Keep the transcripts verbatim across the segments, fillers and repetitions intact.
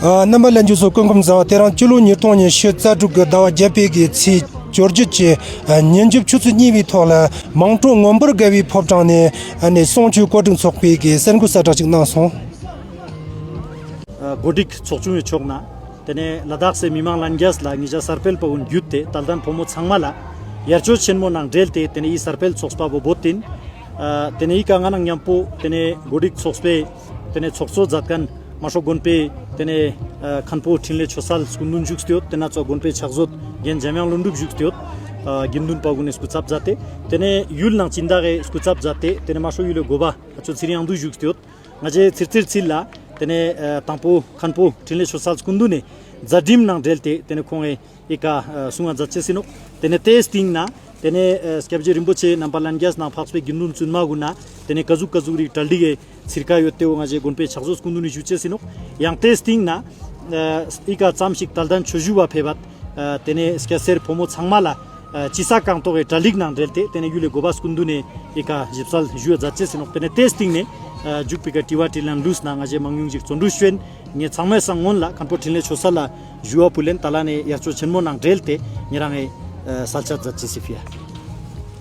རྣམ་པ་ལྷན་རྒྱས་ཚོ་སྐུ་ཁམས་བཟང་། དེ་རིང་སྤྱི་ལོ་ཉིས་སྟོང་ཉི་ཤུ་རྩ་དྲུག་གི་ཟླ་བ་བརྒྱད་པའི་གི་ཚེས་བཅོ་བརྒྱད་ཀྱི་ཉིན་རྒྱབ་ཆུ་ཚོད་གཉིས་པའི་ཐོག་ལ་མང་སྤྲོ་མངོན་པར་དགའ་བའི་ཕོ་བྲང་ནས་ཨ་ནི་གསུང་ཆོས་བཀོད་སྒྲིག་ཚོགས་པའི་གི་གསར་འགོད་གསལ་བསྒྲགས་ཅིག་གནང་སོང་། གོ་སྒྲིག་ཚོགས་ཆུང་གི་ཕྱོགས་ནེ་དེ་ནེ་ལ་དྭགས་སི་མི་མང་ལྷན་རྒྱས་ལ་ང་ཞའི་གསར་སྤེལ་པ་གུན་བརྒྱུད་དེ་དད་ལྡན་ཕོ་མོ་ཚང་མ་ལ་ཡར་ཞུ་ཆེན་མོ་ནང་འབྲེལ་ཏེ་དེ་ནེ་འི་གསར་སྤེལ་ཚོགས་པ་བོ་བོ་ཏིན། དེ་ནེ་འི་ཀ་ང་ནང་ཉམ་པོ་དེ་ནེ་གོ་སྒྲིག་ཚོགས་པའི་དེ་ནེ་ཚོགས་གཙོ་མཛད་མཁན་མ་སྲོ་དགོན་པའི་དེ་ནེ་མཁན་པོ་འཕྲིན་ལས་ཆོས་གསལ་སྐུ་མདུན་བཞུགས་ཏེ་ཡོད། དེ་ནེ་ཙོགས་དགོན་པའི་ཕྱག་མཛོད་རྒན་འཇམ་དབྱངས་ལྷུན་གྲུབ་བཞུགས་ཏེ་ཡོད། དགེ་འདུན་པ་གུན་ནི་སྐུ་ཚབ་མཛད་དེ་དེ་ནེ་ཡུལ་ནང་སྦྱིན་བདག་གི་སྐུ་ཚབ་མཛད་དེ་དེ་ནེ་མ་སྲོ་ཡུལ་ལི་འགོ་པ་ཨ་ཅོ་ཚེ་རིང་དབང་འདུས་བཞུགས་ཏེ་ཡོད། ང་ཞའི་ཚིར་ཚིར་ཚིར་ལ་དེ་ནེ་དང་པོ་མཁན་པོ་འཕྲིན་ལས་ཆོས་གསལ་སྐུ་མདུན་ནི་མཛད་རིམ་ནང་འབྲེལ་ཏེ་དེ་ནེ་ཁོང་ངི་འི་ཀ་གསུང་ང་མཛད་ཅེས་ཨིན་ནོག། དེ་ནེ་དེའི་སྟིང་ནེ་དེ་ནེ་སྐྱབས་རྗེ་རིན་པོ་ཆེ་རྣམ་པ་ལྷན་རྒྱས་ནང་འཕགས་པའི་དགེ་འདུན་བཙུན་མ་གུན་ནེ་དེ་ནེ་ཀ་ཟུག་ཀ་ཟུག་རིགས་གྲ་སྒྲིག་གི་ཚིར་ཀ་ཡོད་དེ་བོ་ང་ཞའི་དགོན་པའི་ཕྱག་མཛོད་སྐུ་མདུན་ནི་ཞུ་ཅེས་ཨིན་ནོག། ཡང་དེའི་སྟིང་ནེ་འི་ཀ་ཙམ་ཞིག་དད་ལྡན་ཆོས་ཞུ་བ་ཕེབས་པ་དེ་ནེ་སྐྱ་སེར་ཕོ་མོ་ཚང་མ་ལ་ཨ་ཅི་ས་གང་ཐོག་གི་གྲ་སྒྲིག་ནང་འབྲེལ་ཏེ་དེ་ནེ་ཡུལ་ལི་འགོ་པ་སྐུ་མདུན་ནི་འི་ཀ་ཞིབ་གསལ་ཞུ་བ་མཛད་ཅེས་ཨིན་ནོག། དེ་ནེ་དེའི་སྟིང་ནེ་ཨ་མཇུག་པའི་ཀ་དྲི་བ་དྲིས་ལན་ལུས་ན་ང་ཞའི་མང་ཉུང་ཞིག་བརྩོན་འགྲུས་ཅོ་ཨིན། ངའི་ཚང་མའི་སང་སྔོན་ལ་མཁན་པོ་འཕྲིན་ལས་ཆོས་གསལ་ལ་ཞུ་བ་ཕུལ་ལེན། ཏ་ལ་ནེ་ཡར་ཞུ་ཆེན་མོ་ནང་འབྲེལ་ཏེ་ཉེ་རང་ངི་ཨ་གསལ་ཆ་མཛད་ཅེས་ཨིན་ཕིའ།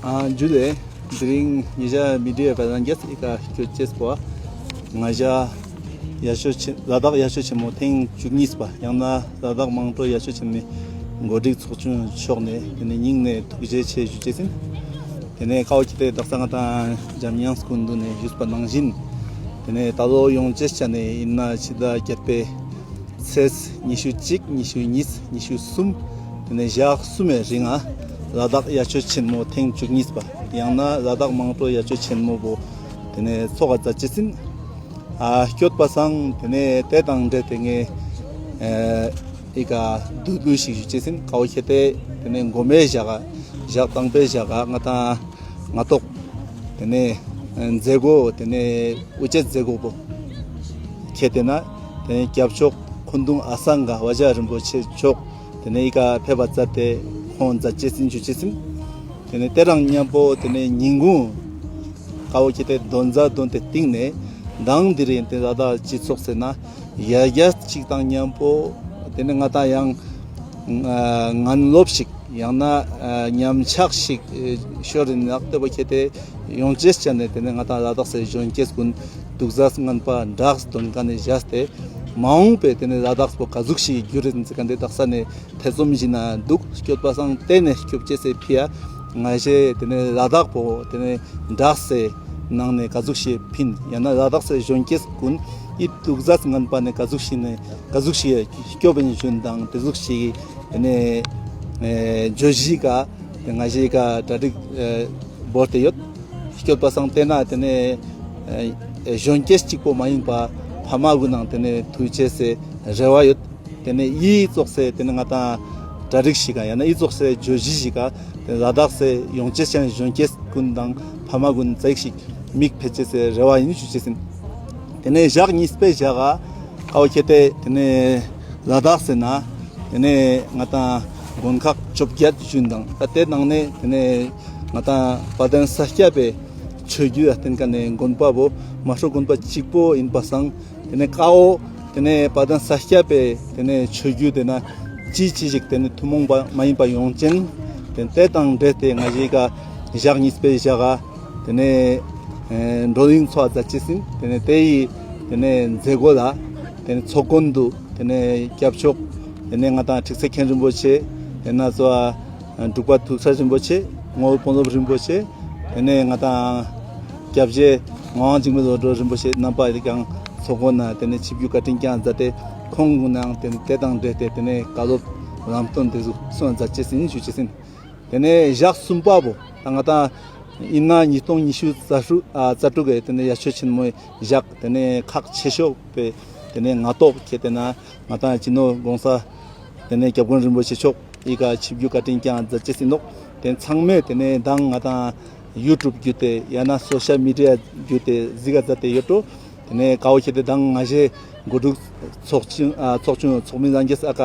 ཨ་ཇུ་ལེ། དེ་རིང་ཉེ་ཞའི་མི་ཌི་ཡ་པ་ལྷན་རྒྱས་འི་ཀ་སྐྱོད་ཅེས་པོ་ང་ཞའི་ཡ་ཤོ་ཆེ་ལ་དྭགས་ཡ་ཤོ་ཆེན་མོ་ཐེངས་བཅུ་གཉིས་པ་ཡང་ན་ལ་དྭགས་མང་སྤྲོ་ཡ་ཤོ་ཆེན་མོའི་གོ་སྒྲིག་ཚོགས་ཆུང་ཕྱོགས་ནེ་དེ་ནེ་སྙིང་ནེ་ཐུགས་རྗེ་ཆེ་ཞུ་ཅེས་ཨིན། དེ་ནེ་ཀ་བོ་ཁྱེར་ཏེ་དག་ས་ང་དང་འཇམ་དབྱངས་སྐུ་མདུན་ནི་ཞུས་པ་ནང་བཞིན་དེ་ནེ་ད་ལོ་ཡོང་ཅེས་ཆ་ནེ་ཨིན་ན་ཕྱི་ཟླ་བརྒྱད་པའི་ཚེས་ཉི་ཤུ་གཅིག་ཉི་ཤུ་གཉིས་ཉི་ཤུ་གསུམ་དེ་ནེ་ཞག་གསུམ་མི་རིང་ང་ལ་དྭགས་ཡ་ཤོ་ཆེན་མོ་ཐེངས་བཅུ་གཉིས་པ་ཡང་ན་ལ་དྭགས་མང་སྤྲོ་ཡ་ཤོ་ཆེན་མོ་བོ་དེ་ནེ་ཚོགས་ཀ་མཛད་ཅེས་ཨིན། ཨ་སྐྱོད་པ་སང་དེ་ནེ་དེ་དང་འབྲེལ་ཏེ་ངའི་ཨ་འི་ཀ་བསྡུས་བསྡུས་ཤིག་ཞུ་ཅེས་ཨིན། ཀ་བོ་ཁྱེར་ཏེ་དེ་ནེ་མགོ་མའི་ཞག་ག་ཞག་དང་པོའི་ཞག་ག་ང་དང་ང་ཏོག་དེ་ནེ་ཨ་མཛད་སྒོ་དེ་ནེ་དབུ་འབྱེད་མཛད་སྒོ་བོ་ཁྱེར་ཏེ་ན་དེ་ནེ་སྐྱབས་མཆོག་འཁོན་གདུང་ཨ་སངྒ་བཛྲ་རིན་པོ་ཆེ་མཆོག་དེ་ནེ་འི་ཀ་ཕེབས་པ་མཛད་དེ་ཁོང་མཛད་ཅེས་ཨིན་ཞུ་ཅེས་ཨིན། དེ་ནེ་དེ་རང་ཉམ་པོ་དེ་ནེ་ཉིན་གུང་ཀ་བོ་ཁྱེར་ཏེ་དོན་ཟ་དོན་དེ་སྟིང་ནེ་མདང་དེ་རིང་དེ་ལ་དྭགས་སྤྱི་ཚོགས་ཟེར་ན་ཡར་རྒྱས་ཅིག་དང་ཉམ་པོ་དེ་ནེ་ང་དང་ཡང་ཨ་ངན་ལོབས་ཤིག་ཡང་ན་ཨ་ཉམས་ཆག་ཤིག་ཨེ་ཤོར་ཨིན་ནོག། དེ་བོ་ཁྱེར་ཏེ་ཡོང་ཅེས་ཆ་ནེ་དེ་ནེ་ང་དང་ལ་དྭགས་སི་གཞོན་སྐྱེས་གུན་དུག་ཟས་ངན་པ་ཌྲགས་དོན་ཀ་ནེ་བཞག་སྟེ་མ་འོངས་པའི་དེ་ནེ་ལ་དྭགས་པོ་ཀ་ཟུག་ཤིག་གྱུར་ཨིན་ཟེར་ཁན་དེ་དག་ས་ནེ་ཐེ་ཚོམ་ཞིག་ན་དུག། སྐྱོད་པ་སང་དེ་ནེ་སྐྱོབ་ཅེས་སི་ཕིའ་ང་ཞའི་དེ་ནེ་ལ་དྭགས་པོ་དེ་ནེ་ཌྲགས་སི་ནང་ནེ་ཀ་ཟུག་ཤིག་ཕིན་ཡང་ན་ལ་དྭགས་སི་གཞོན་སྐྱེས་གུན་འི་དུག་ཟས་ངན་པ་ནེ་ཀ་ཟུག་ཤིག་ནེ་ཀ་ཟུག་ཤིག་སྐྱོབ་ཨིན་ཞུན་དང་དེ་ཟུག་ཤིག་དེ་ནེ་ཨེ་བརྗོད་གཞི་ཀ་ང་ཞའི་ཀ་གྲ་སྒྲིག་ཨེ་བོར་ཏེ་ཡོད། སྐྱོད་པ་སང་དེ་ན་དེ་ནེ་ཨེ་གཞོན་སྐྱེས་གཅིག་པོ་མ་ཡིན་པ་ཕ་མ་གུན་ནང་དེ་ནེ་ཐུག་ཅེས་སི་རེ་བ་ཡོད། དེ་ནེ་འི་ཙོགས་སི་དེ་ནེ་ང་དང་གྲ་སྒྲིག་ཞིག་ག་ཡང་ན་འི་ཙོགས་སི་བརྗོད་གཞི་ཞིག་ག་དེ་ལ་དྭགས་སི་ཡོང་ཅེས་ཅན་གཞོན་སྐྱེས་གུན་དང་ཕ་མ་གུན་ཙ་ཞིག་མིག་ཕེ་ཅེས་སི་རེ་བ་ཨིན་ཞུ་ཅེས་ཨིན། དེ་ནེ་ཞག་གཉིས་པའི་ཞག་ག་ཀ་བོ་ཁྱེར་ཏེ་དེ་ནེ་ལ་དྭགས་སི་ན་དེ་ནེ་ང་དང་དགོན་ཁག་བཅོ་བརྒྱད་ཞུན་དང་ད་དེ་ནང་ནེ་དེ་ནེ་ང་དང་དཔལ་ལྡན་ས་སྐྱ་པའི་ཆོས་བརྒྱུད་ཨ་བསྟེན་ཁན་ནི་དགོན་པ་བོ་མ་སྲོ་དགོན་པ་གཅིག་པོ་ཨིན་པ་སང་དེ་ནེ་ཀ་བོ་དེ་ནེ་དཔལ་ལྡན་ས་སྐྱ་པའི་དེ་ནེ་ཆོས་བརྒྱུད་དེ་ན་ཅི་ཅི་ཞིག་དེ་ནེ་ཐུན་མོང་པ་མ་ཡིན་པ་ཡོང་ཅེན་དེ་དེ་དང་འབྲེལ་ཏེ་ང་ཞའི་ཀ་ཞག་གཉིས་པའི་ཞག་ག་དེ་ནེ་ཨེ་བགྲོ་གླེང་ཚོགས་མཛད་ཅེས་ཨིན། དེ་ནེ་དེའི་དེ་ནེ་མཛད་སྒོ་ལ་དེ་ནེ་ཚོགས་མགོན་དུ་དེ་ནེ་སྐྱབས་མཆོག་དེ་ནེ་ང་དང་ཁྲིག་སེ་མཁན་རིན་པོ་ཆེ་དེ་ན་ཙོགས་འབྲུག་པ་ཐུགས་སྲས་རིན་པོ་ཆེ་ངོ་བོ་དཔོན་སློབ་རིན་པོ་ཆེ་དེ་ནེ་ང་དང་སྐྱབས་རྗེ་ངག་དབང་འཇིགས་མེད་བློ་གྲོས་རིན་པོ་ཆེ་རྣམ་པ་ཡི་ཀ་ཚོགས་མགོན་ན་དེ་ནེ་ཆིབས་བསྒྱུར་བཀའ་དྲིན་བསྐྱངས་མཛད་དེ་ཁོང་གུན་ནང་དེ་ནེ་དེ་དང་འབྲེལ་ཏེ་དེ་ནེ་བཀའ་སློབ་ལམ་སྟོན་དེ་ཟུག་གསུངས་མཛད་ཅེས་ཨིན་ཞུ་ཅེས་ཨིན། དེ་ནེ་ཞག་གསུམ་པ་བོ་ད་ང་དང་ཨིན་ན་ཉིས་སྟོང་ཉི་ཤུ་རྩ་དྲུག་ཨ་རྩ་དྲུག་གི་དེ་ནེ་ཡ་ཆོས་ཆེན་མོའི་ཞག་དེ་ནེ་ཁག་ཆེ་ཤོས་པའི་དེ་ནེ་ང་ཏོག་ཁྱེར་ཏེ་ན་ང་དང་སྤྱི་ནོར་གོང་ས་དེ་ནེ་སྐྱབས་མགོན་རིན་པོ་ཆེ་མཆོག་ཡི་ཀ་ཆིབས་བསྒྱུར་བཀའ་དྲིན་བསྐྱངས་མཛད་ཅེས་ཨིན་ནོག། དེ་ཚང་མས་དེ་ནེ་མདང་ང་དང་ཡུ་ཊུབ་བརྒྱུད་དེ་ཡང་ན་སོ་ཤལ་མི་ཌི་ཡ་བརྒྱུད་དེ་གཟིགས་ཀ་མཛད་དེ་ཡོད་འགྲོ། དེ་ནེ་ཀ་བོ་ཁྱེར་ཏེ་མདང་ང་ཞའི་གོ་སྒྲིག་ཚོགས་ཆུང་ཨ་ཚོགས་ཆུང་ཚོགས་མི་ལྷན་རྒྱས་ཨ་ཀ་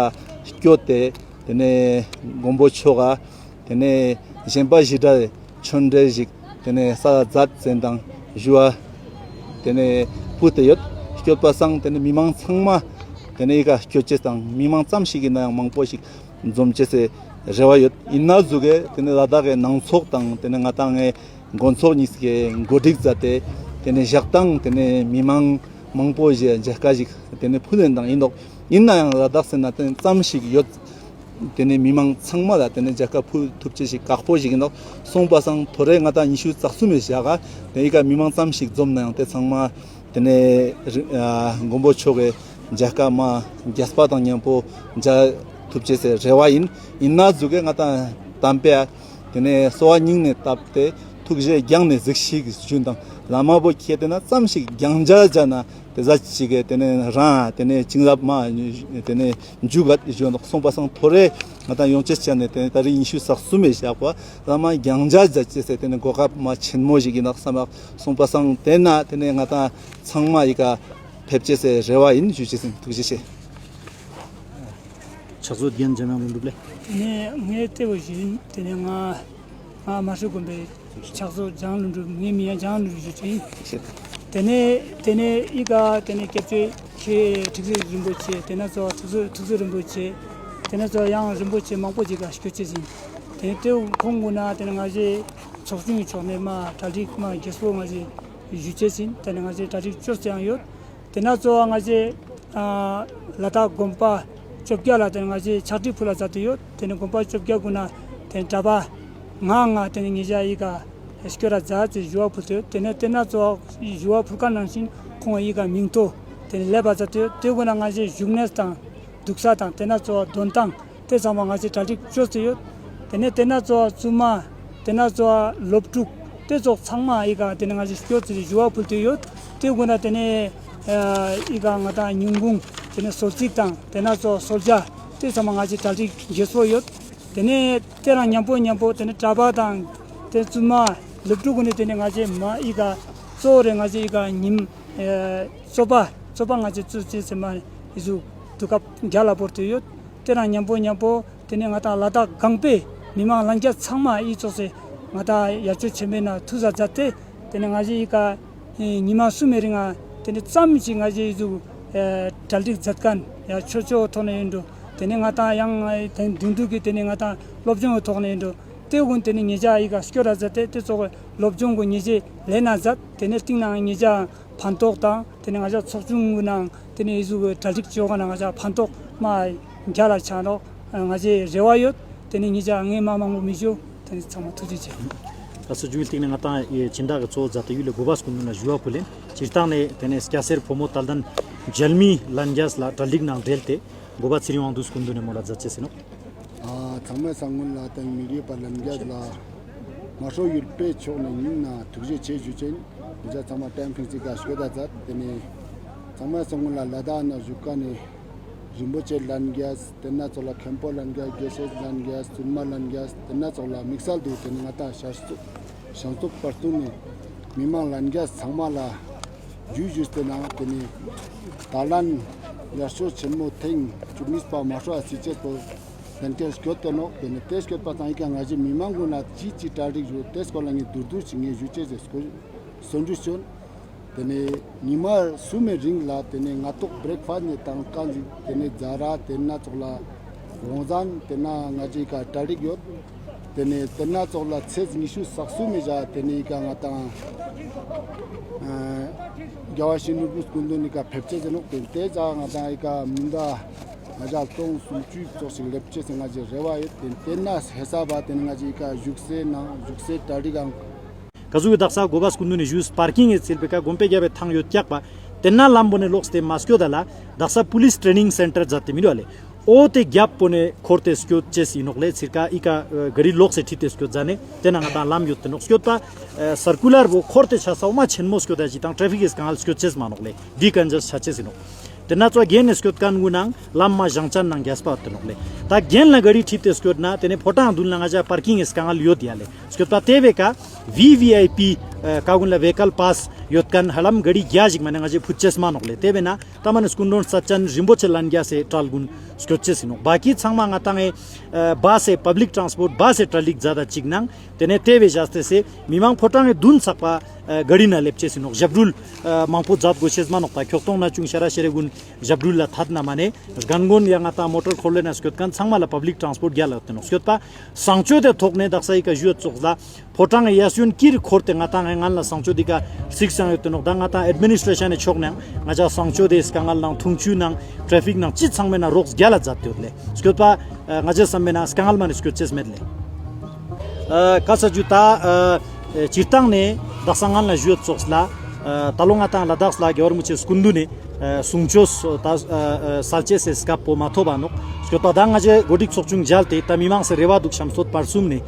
སྐྱོད་དེ་དེ་ནེ་མགོན་པོ་མཆོག་ག་དེ་ནེ་བཤན་པ་བཞི་སྒྲ་ཆོས་འབྲེལ་ཞིག་དེ་ནེ་ས་མཛད་ཟེར་དང་ཞུ་བ་དེ་ནེ་ཕུལ་ཏེ་ཡོད། སྐྱོད་པ་སང་དེ་ནེ་མི་མང་ཚང་མ་ ཏེ་ནེ་ཨི་ཀ་སྐྱོད་ཅེས་དང་མི་མང་ཙམ་ཞིག་ཨིན་ནའང་མང་པོ་ཞིག་འཛོམས་ཅེས་སི་རེ་བ་ཡོད། ཨིན་ན་ཟུག་གི་ཏེ་ནེ་ལ་དྭགས་ཀྱི་ནང་ཚོགས་དང་ཏེ་ནེ་ང་ཏང་ངི་མགོན་ཚོགས་གཉིས་ཀྱི་གོ་སྒྲིག་མཛད་དེ་ཏེ་ནེ་ཞག་དང་ཏེ་ནེ་མི་མང་མང་པོ་ཞིག་མཇལ་ཁ་ཞིག་ཏེ་ནེ་ཕུལ་ལེན་དང་ཨིན་ནོག། ཨིན་ནའང་ལ་དྭགས་ཟེར་ན་ཏེ་ནེ་ཙམ་ཞིག་ཡོད། ཏེ་ནེ་མི་མང་ཚང་མ་ལ་ཏེ་ནེ་མཇལ་ཁ་ཕུལ་ཐུབ་ཅེས་ཞིག་ཁག་པོ་ཞིག་ཨིན་ནོག། སོང་པ་སང་ཐོ་རེ་ང་ཏང་ཉི་ཤུ་རྩ་གསུམ་མི་ཞག་ག་ཏེ་ཨི་ཀ་མི་མང་ཙམ་ཞིག་འཛོམས་ནའང་ཏེ་ཚང་མ་ཏེ་ནེ་ཨ་མགོན་པོ་མཆོག་གི་མཇལ་ཁ་མ་རྒྱས་པ་དང་ཉམ་པོ་མཇལ་ཐུབ་ཅེས་སི་རེ་བ་ཨིན། ཨིན་ན་ཟུག་གི་ང་ཏང་དམ་པའི་ཏེ་ནེ་གསོལ་བ་སྙིང་ནེ་བཏབ་སྟེ་ཐུགས་རྗེ་རྒྱང་ནེ་གཟིགས་ཤིག་ཞུ་དང་བླ་མ་བོ་ཁྱེད་ཏེ་ན་ཙམ་ཞིག་རྒྱང་མཇལ་མཇལ་ན་ཏེ་ཟ་ཅིག་གི་ཏེ་ནེ་རང་ཏེ་ནེ་བྱིན་རླབས་མ་ཏེ་ནེ་འཇུག་ག་ཞུ་དང་སོང་པ་སང་ཐོ་རེ་ང་ཏང་ཡོང་ཅེས་ཅན་ནེ་ཏེ་ནེ་ཏ་རིང་ཉི་ཤུ་རྩ་གསུམ་མི་ཞག་པ་བླ་མ་རྒྱང་མཇལ་མཇལ་ཅེས་སི་ཏེ་ནེ་གོ་སྐབས་མ་ཆེན་མོ་ཞིག་ཨིན་ནོག་བསམ་པ་སོང་པ་སང་ཏེ་ན་ཏེ་ནེ་ང་ཏང་ཚང་མ་ཨི་ཀ་ཕེབས་ཅེས་སི་རེ་བ་ཨིན་ཞུ་ཅེས་ཨིན། ཐུགས་རྗེ་ཆེ། ཕྱག་མཛོད་རྒན་འཇམ་དབྱངས་ལྷུན་གྲུབ་ལེ། ཏེ་ནེ་ངའི་ལྟེ་བ་བཞིན་ཏེ་ནེ་ང་ང་མ་ཧྲི་དགོན་པའི་ཕྱག་མཛོད་འཇམ་དབྱངས་ལྷུན་གྲུབ། ངའི་མིང་ཡང་འཇམ་དབྱངས་ལྷུན་གྲུབ་ཞུ་ཅེས་ཨིན། ཏེ་ནེ་ཏེ་ནེ་ཨི་ཀ་ཏེ་ནེ་སྐྱབས་རྗེ་མཁན་ཁྲིག་རྩེ་རིན་པོ་ཆེ་ཏེ་ན་ཚོ་ཐུགས་སྲས་ཐུགས་སྲས་རིན་པོ་ཆེ་ཏེ་ན་ཚོ་ཡང་རིན་པོ་ཆེ་མང་པོ་ཞིག་ག་སྐྱོད་ཅེས་ཨིན། ཏེ་ནེ་ཏེ་ཁོང་གུན་ན་ཏེ་ནེ་ང་ཞའི་ཚོགས་ཆུང་གི་ཕྱོགས་ནེ་མ་གྲ་སྒྲིག་མ་རྒྱས་པོ་ང་ཞའི་ཞུ་ཅེས་ཨིན། ཏེ་ནེ་ང་ཞའི་གྲ་སྒྲིག་ཅོས་ཏེ་ཡང་ཡོད། ཏེ་ན་ཚོ་ང་ཞའི་ཨ་ལ་དྭགས་དགོན་པ་བཅོ་བརྒྱད་ལ་ཏེ་ནེ་ང་ཞའི་ཕྱག་བྲིས་ཕུལ་ལ་མཛད་དེ་ཡོད། ཏེ་ནེ་དགོན་པ་བཅོ་བརྒྱད་གུན་ན་ཏེ་ནེ་གྲྭ་པ་ང་ང་ཏེ་ནེ་ཉེ་ཞ་ཨི་ཀ་སྐྱོད་ར་མཛད་ཅེས་ཞུ་བ་ཕུལ་ཏེ་ཡོད། ཏེ་ནེ་ཏེ་ན་ཚོ་ཞུ་བ་ཕུལ་ཁན་ནང་བཞིན་ཁོང་ཨི་ཀ་མིང་ཐོ་ཏེ་ནེ་ལེབ་པ་མཛད་དེ་ཡོད། ཏེ་གུན་ན་ང་ཞའི་བཞུགས་གནས་དང་འདུག་ས་དང་ཏེ་ན་ཚོ་འདོན་སྟངས་ཏེ་ཚང་མ་ང་ཞའི་གྲ་སྒྲིག་ཅོས་ཏེ་ཡོད། ཏེ་ནེ་ཏེ་ན་ཚོ་བཙུན་མ་ཏེ་ན་ཚོ་སློབ་ཕྲུག་ཏེ་ཚོགས་ཚང་མ་ཨི་ཀ་ཏེ་ནེ་ང་ཞའི་སྐྱོད་ཅེས་ཞུ་བ་ཕུལ་ཏེ་ཡོད། ཏེ་གུན་ན་ཏེ་ནེ་ཨ་ཨི་ཀ་ང་ཏང་ཉིན་གུང་ཏེ་ནེ་གསོལ་ཚིགས་དང་ཏེ་ན་ཚོ་གསོལ་ཇ་ཏེ་ཚང་མ་ང་ཞའི་གྲ་སྒྲིག་རྒྱས་པོ་ཡོད། ཏེ་ནེ་ཏེ་རང་ཉམ་པོ་ཉམ་པོ་ཏེ་ནེ་གྲྭ་པ་དང་ཏེ་བཙུན་མ་སློབ་ཕྲུག་གུན་ནི་ཏེ་ནེ་ང་ཞའི་མ་ཨི་ཀ་གཙོ་བོ་རེ་ང་ཞའི་ཨི་ཀ་ཉིན་ཨེ་ཚོགས་པ་ཚོགས་པ་ང་ཞའི་ཙུ་ཅེས་སེ་མ་ཨི་ཟུག་དུས་སྐབས་རྒྱལ་ལ་བོར་ཏེ་ཡོད། ཏེ་རང་ཉམ་པོ་ཉམ་པོ་ཏེ་ནེ་ང་ཏང་ལ་དྭགས་གང་པོའི་མི་མང་ལྷན་རྒྱས་ཚང་མ་ཨི་ཙོགས་སེ་ང་ཏང་ཡར་ཆོས་ཆེན་མོའི་ནང་ཐུགས་ས་མཛད་དེ་ཏེ་ནེ་ང་ཞའི་ཨི་ཀ་ཨེ་ཉི་མ་གསུམ་མི་རིང་ང་ཏེ་ནེ་ཙམ་ཞིག་ང་ཞའི་ཨི་ཟུག་ཨེ་གྲ་སྒྲིག་མཛད་ཁན་ཡར་ཆོས་ཆོས་ཐོག་ནེ་ཨིན་འགྲོ། ཏེ་ནེ་ང་ཏང་ཡང་ཨེ་དེང་དུས་ཀྱི་ཏེ་ནེ་ང་ཏང་སློབ་སྦྱོང་གི་ཐོག་ནེ་ཨིན་འགྲོ། ཏེ་གུན་ཏེ་ནེ་ཉེ་ཞ་ཨི་ཀ་སྐྱོད་ར་མཛད་དེ་ཏེ་ཙོགས་སློབ་སྦྱོང་གུན་ཉེ་ཞའི་ལེན་ན་མཛད། ཏེ་ནེ་སྟིང་ནེ་ཉེ་ཞ་ཕན་ཐོགས་དང་ཏེ་ནེ་ང་ཞ་ཚོགས་ཆུང་གུན་ནང་ཏེ་ནེ་ཨི་ཟུག་གི་གྲ་སྒྲིག་ཅོ་ཁན་ང་ཞ་ཕན་ཐོགས་མ་རྒྱལ་ལ་ཆ་ནོག་ང་ཞའི་རེ་བ་ཡོད། ཏེ་ནེ་ཉེ་ཞ་ངའི་མ་མང་པོ་མི་ཞུ། ཏེ་ནེ་ཚང་མ་ཐུགས་རྗེ་ཆེ། ད་སུ་ཇུ་ལི་སྟིང་ནེ་ང་ཏང་ཨེ་སྦྱིན་བདག་གི་གཙོ་བོ་མཛད་དེ་ཡུལ་ལ་གོ་པ་སྐུ་མདུན་ལ་ཞུ་བ་ཕུལ་ལེན། སྤྱིར་བཏང་ནེ་ཏེ་ནེ་སྐྱ་སེར་ཕོ་མོ་དད་ལྡན་མཇལ་མི་ལྷན་རྒྱས་ལ་གྲ་སྒྲིག་ནང་འབྲེལ་ཏེ་གོ་པ་ཚེ་རིང་དབང་འདུས་སྐུ་མདུན་ནེ་མོལ་ལ་མཛད་ཅེས་ཨིན་ནོག། ཨ་ཚང་མའི་སང་སྔུན་ལ་ཏེ་ནེ་མི་རིགས་པ་ལྷན་རྒྱས་ལ་མ་ཧྲོ་ཡུལ་པའི་ཕྱོགས་ནེ་སྙིང་ནེ་ཐུགས་རྗེ་ཆེ་ཞུ་ཅེས་ཨིན། ཉེ་ཞ་ཚང་མ་ཊེམ་ཕིང་སི་ཀ་སྐྱོད་ད་མཛད། ཏེ་ནེ་ཚང་མའི་སང་སྔུན་ལ་ལ་དྭགས་ནེ་བཞུགས་ཁན་ནི་རིན་པོ་ཆེ་ལྷན་རྒྱས་ཏེ་ན་ཚོགས་ལ་མཁན་པོ་ལྷན་རྒྱས་དགེ་བཤེས་ལྷན་རྒྱས་བཙུན་མ་ལྷན་རྒྱས་ཏེ་ན་ཚོགས་ལ་དམིགས་བསལ་དུ་ཏེ་ནེ་ང་ཏང་ཤར་ཕྱོགས་བྱང་ཕྱོགས་བར་གསུམ་ནེ་མི་མང་ལྷན་རྒྱས་ཚང་མ་ལ་ཇུ་ཞུས་ཏེ་ནང་ཏེ་ནེ་ད་ལན་ཡར་ཞུ་ཆེན་མོ་ཐེངས་བཅུ་གཉིས་པ་མ་ཧྲོ་ཨ་སི་ཅེས་པོ་ལྷན་རྒྱས་སྐྱོད་དེ་ནོག། ཏེ་ནེ་ཏེ་སྐྱོད་པ་སང་ཨི་ཀ་ང་ཞའི་མི་མང་གུན་ལ་ཅི་ཅི་གྲ་སྒྲིག་ཞུ་ཏེ་སྐོར་ལ་ངས་མདོར་བསྡུས་ཤིག་ངས་ཞུ་ཅེས་ཟེར་སྐོར་སོན་འདྲི་ཞུ། ཏེ་ནེ་ཉི་མ་གསུམ་མི་རིང་ལ་ཏེ་ནེ་ང་ཏོག་བྲེག་ཕ་སི་ནེ་ཏང་ཁན་ཞིག་ཏེ་ནེ་ཛ་ར་ཏེ་ན་ཚོགས་ལ་གོང་ཟན་ཏེ་ན་ང་ཞའི་ཀ་གྲ་སྒྲིག་ཡོད། ཏེ་ནེ་ཏེ་ན་ཚོགས་ལ་ཚེས་ཉི་ཤུ་རྩ་གསུམ་མི་ཞག་ཏེ་ནེ་ཨི་ཀ་ང་ཏང་ཨ་རྒྱལ་བ་ཡིད་བཞིན་ནོར་བུ་སྐུ་མདུན་ནི་ཀ་ཕེབས་ཅེས་ཨིན་ནོག། ཏེ་ཏེ་ཞག་ང་ཏང་ཨི་ཀ་མི་ཟླ་ང་ཞ་སྟོང་སུམ་ཅུ་ཙོགས་ཤིག་ལེབ་ཅེས་སི་ང་ཞའི་རེ་བ་ཡོད། ཏེ་ཏེ་ན་ཧེ་ས་བ་ཏེ་ནེ་ང་ཞའི་ཀ་བཞུགས་སའི་ནང་བཞུགས་སའི་གྲ་སྒྲིག་ཨང་། ག་ཟུག་གི་དག་ས་གོ་པ་སྐུ་མདུན་ནེ་ཞུས་པར་ཀིང་ངི་ཚིལ་པེ་ཀ་དགོན་པའི་རྒྱབ་པའི་ཐང་ཡོད་ཀྱག་པ། ཏེ་ན་ལམ་པོ་ནེ་ལོགས་ཏེ་མ་སྐྱོད་ད་ལ་དག་ས་པུ་ལིས་ཊྲེ་ནིང་སེན་ཊར་མཛད་དེ་མི་འདུག་ལེ། འོ་ཏེ་རྒྱབ་པོ་ནེ་འཁོར་ཏེ་སྐྱོད་ཅེས་ཨིན་ནོག་ལེ། ཚིར་ཀ་ཨི་ཀ་ག་རི་ལོགས་སེ་ཁྲིད་དེ་སྐྱོད་ཟ་ནེ་ཏེ་ན་ང་ཏང་ལམ་ཡོད་དེ་ནོག། སྐྱོད་པ་ཨ་སར་ཀུ་ལར་བོ་འཁོར་ཏེ་ཆ་ས་འོ་མ་ཆེན་མོ་སྐྱོད་ད་ཅིག་དང་ཊྲེ་ཕིག་གི་དཀའ་ངལ་སྐྱོད་ཅེས་མ་ནོག་ལེ། ཌི་ཀན་ཇེས་ཆ་ཅེས་ཨིན་ནོག། ཏེ་ན་ཚོ་རྒྱན་ནེ་སྐྱོད་ཁན་གུན་ནང་ལམ་མ་ཞང་ཅན་ནང་རྒྱས་པ་ཡོད་དེ་ནོག་ལེ། ད་རྒྱན་ལ་ག་རི་ཁྲིད་དེ་སྐྱོད་ན་ཏེ་ནེ་ཕོ་བྲང་མདུན་ལ་ང་ཞ་པར་ཀིང་ངི་དཀའ་ངལ་ཡོད་ཡ་ལེ། སྐྱོད་པ་ཏེ་བེ་ཀ་ ཝི་ཝི་ཨའི་པི་ཀ་གུན་ལ་བྷེ་ཀལ་པཱས་ཡོད་ཁན་ཧ་ལམ་ག་རི་གྱ་ཞིག་མ་ནེ་ང་ཞའི་ཕུད་ཅེས་མ་ནོག་ལེ། ཏེ་བས་ན་ཏ་མ་ནེ་སྐུ་མགྲོན་ས་ཅན་རིན་པོ་ཆེ་ལྷན་རྒྱས་སི་གྲལ་གུན་སྐྱོད་ཅེས་ཨིན་ནོག། བ་ཀི་ཚང་མ་ང་ཏང་ངི་བཱས་སི་པབ་ལིག་ཊྲཱནས་པོརྚ་བཱས་སི་ཊྲ་ལིག་ཛད་ད་ཅིག་ནང་ཏེ་ནེ་ཏེ་བས་ཞག་སྟེ་སེ་མི་མང་ཕོ་བྲང་ངི་དུན་ཚག་པ་ག་རི་ནང་ལེབ་ཅེས་ཨིན་ནོག། ཞབས་དྲུལ་མང་པོ་ཛད་གོས་ཤེས་མ་ནོག། ཏ་ཁྱོག་ཐོང་ན་ཆུང་ཤ་ར་ཤ་རེ་གུན་ཞབས་དྲུལ་ལ་ཐད་ན་མ་ནེ་རྒན་རྒོན་ཡང་ང་ཏང་མོ་ཊར་འཁོར་ལོ་ནང་སྐྱོད་ཁན་ཚང་མ་ལ་པབ་ལིག་ཊྲཱནས་པོརྚ་གྱལ་ལ་ཡོད་ཏེ་ནོག། སྐྱོད་པ་གསང་སྤྱོད་དི་ཐོག་ནེ་དག་ས་འི་ཀ་ཞུ་ཡོད་ཙོགས་ལ་ཕོ་བྲང་ངི་ཡ་སི་ཡོན་ཀིར་ཁོར་ཏེ་ང་ཏང་ངི་ངན་ལ་གསང་སྤྱོད་འི་ཀ་སིག་སང་ཡོད་ཏེ་ནོག། ཏ་ང་ཏང་ཨེཌ་མི་ནིས་ཊྲེ་ཤན་ནི་ཕྱོགས་ནེ་ང་ཅག་གསང་སྤྱོད་དི་དཀའ་ངལ་ནང་འཐུང་ཆུ་ནང་ཊྲེ་ཕིག་ནང་ཅི་ཚང་མའི་ནང་རོགས་གྱལ་ལ་ཛད་དེ་ཡོད་ལེ། སྐྱོད་པ་ང་ཅག་སམ་མེ་ན་དཀའ་ངལ་མ་ནེ་སྐྱོད་ཅེས་མེད་ལེ། ཨ་ཀ་ས་ཇུ་ཏ་ཨ་སྤྱིར་བཏང་ནེ་དག་ས་ངན་ལ་ཞུ་ཡོད་ཙོགས་ལ་ཨ་ཏ་ལོ་ང་ཏང་ལ་དྭགས་ལ་གྱལ་བ་རིན་པོ་ཆེ་སྐུ་མདུན་ནི་ཨ་གསུང་ཆོས་ཏ་ཨ་ཨ་སལ་ཅེས་སི་སྐབས་པོ་མ་ཐོབ་པ་ནོག། སྐྱོད་པ་ཏ་ང་ཅག་གོ་སྒྲིག་ཚོགས་ཆུང་མཇལ་ཏེ་ཏ་མི་མང་སི་རེ་བ་དུག་ཤམ་སྟོད་བར་གསུམ་ནེ་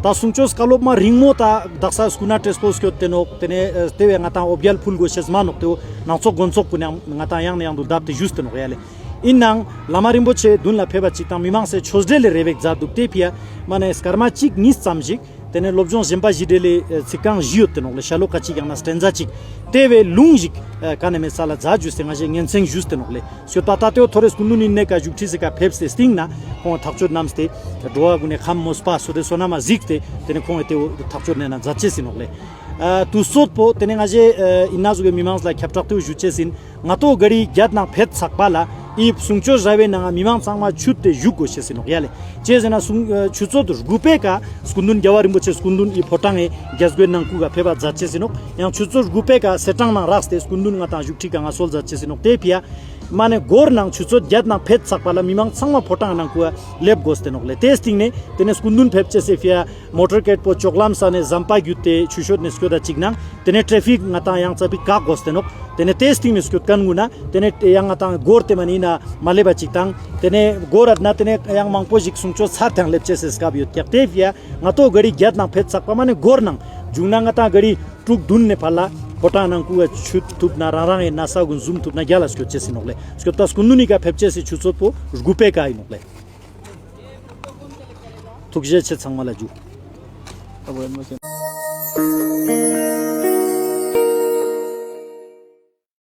ཏ་གསུང་ཆོས་བཀའ་སློབ་མ་རིང་མོ་ཏ་དག་ས་སྐུ་ན་བཀྲེས་པོ་སྐྱོད་ཏེ་ནོག། ཏེ་ནེ་ཨ་ཏེ་བས་ང་ཏང་འོ་བརྒྱལ་ཕུལ་གོས་ཤེས་མ་ནོག། ཏེ་བོ་ནང་ཚོགས་དགོན་ཚོགས་གུན་ནང་ང་ཏང་ཡང་ནེ་ཡང་དུ་བརྡབས་ཏེ་ཞུས་ཏེ་ནོག་ཡ་ལེ། ཨིན་ནའང་བླ་མ་རིན་པོ་ཆེ་དུན་ལ་ཕེབས་པ་ཅིག་ཏང་མི་མང་སི་ཆོས་འབྲེལ་ལི་རེ་བ་ཞིག་ཛད་དུག། ཏེ་ཕིའ་མ་ནེ་སྐར་མ་ཅིག་ཉིས་ཙམ་ཞིག་ཏེ་ནེ་སློབ་སྦྱོང་ཞན་པ་ཞིག་འབྲེལ་ལི་ཚིག་རྐང་ཞིག་ཡོད་ཏེ་ནོག་ལེ། ཤ་ལོ་ཀ་ཅིག་ཡང་ན་སྟན་ཛད་ཅིག་ཏེ་བས་ལུང་ཞིག་ཨ་ཀ་ནེ་མེད་ས་ལ་ཛད་ཞུས་ཏེ་ང་ཅག་ཉན་གསན་ཞུས་ཏེ་ནོག་ལེ། སྐྱོད་པ་ཏ་ཏེ་བོ་ཐོ་རེ་སྐུ་མདུན་ནི་ནེ་ཀ་བཞུགས་ཁྲི་སི་ཀ་ཕེབས་ཏེ་སྟིང་ནེ་ཁོང་ཐག་ཆོད་ནམས་ཏེ་འགྲོ་བ་གུན་ནི་ཁམས་མོས་པ་སོ་དེ་སོ་ན་མ་གཟིགས་ཏེ་ཏེ་ནེ་ཁོང་ངི་ཏེ་བོ་ཐག་ཆོད་ནེ་ན་ཛད་ཅེས་ཨིན་ནོག་ལེ། ཨ་དུས་ཚོད་པོ་ཏེ་ནེ་ང་ཅག་ཨ་ཨིན་ན་ཟུག་གི་མི་མང་ལ་ཁྱབ་བསྒྲགས་ཏེ་བོ་ཞུ་ཅེས་ཨིན། ང་ཏོ་ག་རི་གྱད་ནང་ཕེད་ཚག་པ་ལ་འི་གསུང་ཆོས་ར་བའི་ནང་ང་མི་མང་ཚང་མ་ཆུད་དེ་ཞུགས་གོས་ཤེས་ཨིན་ནོག་ཡ་ལེ། ཅི་ཟེར་ན་གསུང་ཨ་ཆུ་ཚོད་དགུ་པའི་ཀ་སྐུ་མདུན་རྒྱལ་བ་རིན་པོ་ཆེ་སྐུ་མདུན་འི་ཕོ་བྲང་ངི་རྒྱལ་སྒོའི་ནང་ཁུལ་ཀ་ཕེབས་པ་ཛད་ཅེས་ཨིན་ནོག། ཡང་ཆུ་ཚོད་དགུ་པའི་ཀ་སེ་ཀྲང་ནང་རགས་ཏེ་སྐུ་མདུན་ང་ཏང་བཞུགས་ཁྲི་ཀ་མངའ་གསོལ་ཛད་ཅེས་ཨིན་ནོག། ཏེ་ཕིའ་མ་ནེ་གོར་ནང་ཆུ་ཚོད་གྱད་ནང་ཕེད་ཚག་པ་ལ་མི་མང་ཚང་མ་ཕོ་བྲང་ནང་ཁུལ་ལེབ་གོས་ཏེ་ནོག་ལེ། ཏེ་སྟིང་ནེ་ཏེ་ནེ་སྐུ་མདུན་ཕེབས་ཅེས་སི་ཕིའ་མོ་ཊར་ཀེཌ་པོ་ཅོག་ལམ་ས་ནེ་ཟམ་པ་གྱུད་དེ་ཆུ་ཤོད་ནེ་སྐྱོད་ད་ཅིག་ནང་ཏེ་ནེ་ཊྲེ་ཕིག་ང་ཏང་ཡང་ཙ་པིག་ཀག་གོས་ཏེ་ནོག། ཏེ་ནེ་ཏེ་སྟིང་ནེ་སྐྱོད་ཁན་གུན་ན་ཏེ་ནེ་ཡང་ང་ཏང་གོར་ཏེ་མ་ནེ་ཨིན་ན་མ་ལེབ་བ་ཅིག་ཏང་ཏེ་ནེ་གོར་རད་ན་ཏེ་ནེ་ཡང་མང་པོ་ཞིག་གསུང་ཆོས་ཚར་ཏེའང་ལེབ་ཅེས་སི་སྐབས་ཡོད་ཀྱག། ཏེ་ཕིའ་ང་ཏོ་ག་རི་གྱད་ནང་ཕེད་ཚག་པ་མ་ནེ་གོར་ནང་ཇུང་ན་ང་ཏང་ག་རི་དྲུག་དུན་ནེ་ཕར་ལ་ཕོ་བྲང་ནང་ཁུལ་ལ་ཆུད་ཐུབ་ན་རང་རང་ངི་ན་ས་གུན་ཟུམ་ཐུབ་ན་གྱལ་ལ་སྐྱོད་ཅེས་ཨིན་ནོག་ལེ། སྐྱོད་ད་སྐུ་མདུན་ནི་ཀ་ཕེབས་ཅེས་སི་ཆུ་ཚོད་པོ་དགུ་པའི་ཀ་ཨིན་ནོག་ལེ། ཐུགས་རྗེ་ཆེ་ཚང་མ་ལ་ཇུ།